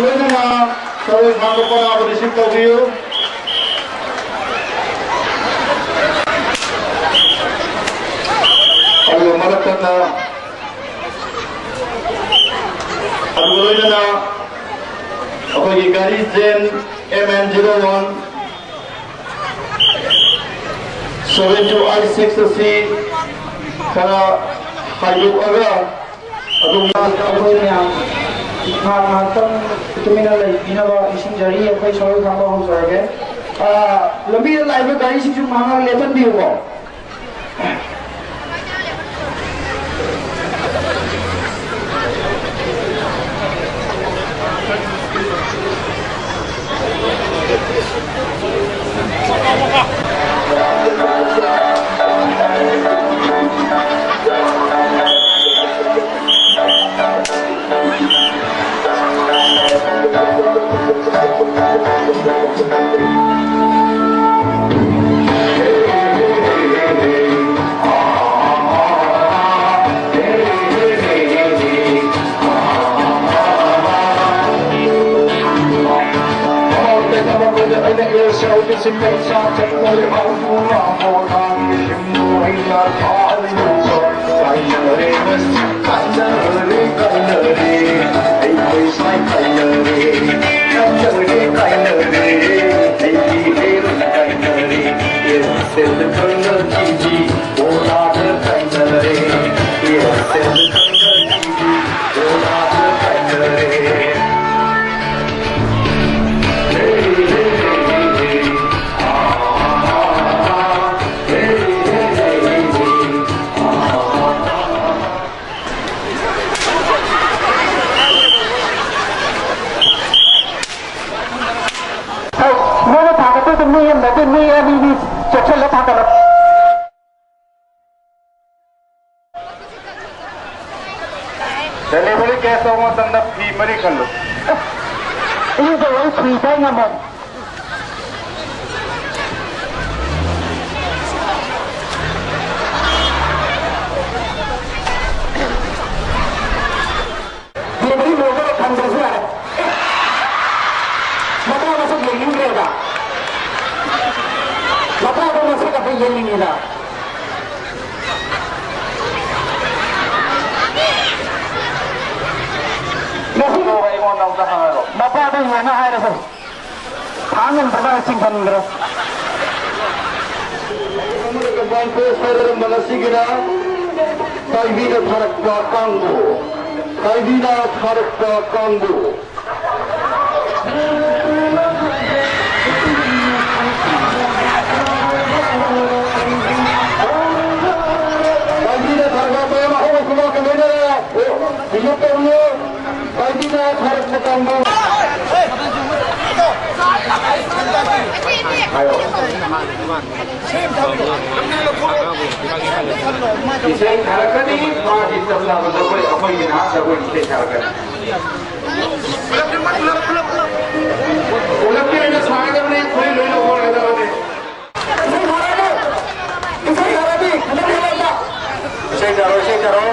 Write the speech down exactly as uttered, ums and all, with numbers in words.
ꯂꯣꯏꯅꯅ ꯁꯔꯣꯏ ꯈꯥꯡꯕ ꯄꯅꯥꯕꯨ receive ꯇꯧꯕꯤꯌꯨ꯫ ꯑꯗꯨꯒ ꯃꯔꯛ ꯊꯠꯅ, ꯑꯗꯨꯒ ꯂꯣꯏꯅꯅ ꯑꯩꯈꯣꯏꯒꯤ ꯒꯥꯔꯤ ꯖꯦꯟ M N zero one seven two eight six ꯑꯁꯤ ꯈꯔ ꯍꯥꯏꯗꯣꯛꯑꯒ ꯑꯗꯨꯝ ꯑꯩꯈꯣꯏ ꯃꯌꯥꯝ ꯉꯥꯏꯍꯥꯛ ꯉꯥꯏꯍꯥꯛꯇꯪ ꯇꯨꯃꯤꯟꯅ ꯂꯩꯕꯤꯅꯕ ꯅꯤꯡꯁꯤꯡꯖꯔꯤ꯫ ꯑꯩꯈꯣꯏ ꯁꯔꯣꯏ ꯈꯥꯡꯕ ꯍꯧꯖꯔꯒꯦ꯫ ꯑꯥ, ꯂꯝꯕꯤꯗ ꯂꯥꯛꯏꯕ ꯒꯥꯔꯤꯁꯤꯡꯁꯨ ꯉꯥꯏꯍꯥꯛ ꯉꯥꯏꯍꯥꯛ ꯂꯦꯞꯍꯟꯕꯤꯌꯨꯀꯣ꯫ ꯍꯣꯏ, ꯃꯣꯏꯅ ꯊꯥꯡꯒꯠꯇꯣꯏꯗꯣ ꯃꯤ ꯑꯃ ꯅꯠꯇꯦ, ꯃꯤ ꯑꯅꯤꯅꯤ ꯆꯦꯛꯁꯤꯜꯂ ꯊꯥꯡꯒꯠꯂꯣ꯫ Delivery case ꯇꯧꯕ ꯃꯇꯝꯗ ꯐꯤ ꯃꯔꯤ ꯈꯜꯂꯨ꯫ ꯏꯔꯨꯖꯧ, ꯑꯩ ꯐꯤ ꯇꯩ ꯉꯝꯃꯣꯏ꯫ Delivery ꯂꯣꯏꯕꯒ ꯊꯝꯗ꯭ꯔꯁꯨ ꯌꯥꯔꯦ꯫ ꯌꯦꯡꯅꯤꯡꯉꯤꯗ꯫ ꯃꯁꯤꯗꯤ ꯑꯩꯉꯣꯟꯗ ꯑꯝꯇ ꯍꯪꯍꯜꯂꯣ꯫ ꯃꯄꯥꯗ ꯌꯦꯡꯉ ꯍꯥꯏꯔꯁꯦ꯫ ꯊꯥꯡ ꯑꯃ ꯆꯠꯂꯒ ꯆꯤꯡꯁꯤꯟꯈ꯭ꯔꯦ꯫ ꯀꯝꯄꯥꯎꯟ ꯄꯣꯁ ꯍꯥꯏꯔꯝꯕ ꯑꯁꯤꯒꯤꯅ ꯀꯥꯏꯕꯤꯅ ꯊꯥꯔꯛꯄ ꯀꯥꯡꯕꯨ, ꯀꯥꯏꯕꯤꯅ ꯊꯥꯔꯛꯄ ꯀꯥꯡꯕꯨ꯫ ꯀꯥꯏꯕꯤꯅ ꯊꯥꯔꯛꯄ ꯃꯌꯥꯝ ꯑꯍꯧꯕ ꯈꯨꯕꯥꯛ ꯀꯟꯅ ꯂꯩꯅꯔꯦ꯫ ꯍꯧꯖꯤꯛ ꯇꯧꯕꯤꯌꯨ꯫ ꯀꯥꯏꯕꯤꯅ ꯊꯥꯔꯛꯄ ꯀꯥꯡꯕꯨ꯫ ꯏꯁꯩ ꯊꯥꯔꯛꯀꯅꯤ, ꯃꯥꯒꯤ ꯆꯞ ꯆꯥꯕ ꯖꯒꯣꯏ, ꯑꯩꯈꯣꯏꯒꯤ ꯅꯍꯥꯛ ꯖꯒꯣꯏ ꯏꯁꯩ ꯊꯥꯔꯛꯀꯅꯤ꯫ ꯄꯨꯂꯞꯀꯤ ꯑꯣꯏꯅ ꯁꯥꯒꯗꯕꯅꯤ, ꯐꯨꯔꯤꯠ ꯂꯣꯏꯅ ꯍꯣꯡꯒꯗꯕꯅꯤ꯫ ꯏꯁꯩ ꯊꯥꯔꯣ, ꯏꯁꯩ ꯊꯥꯔꯣ꯫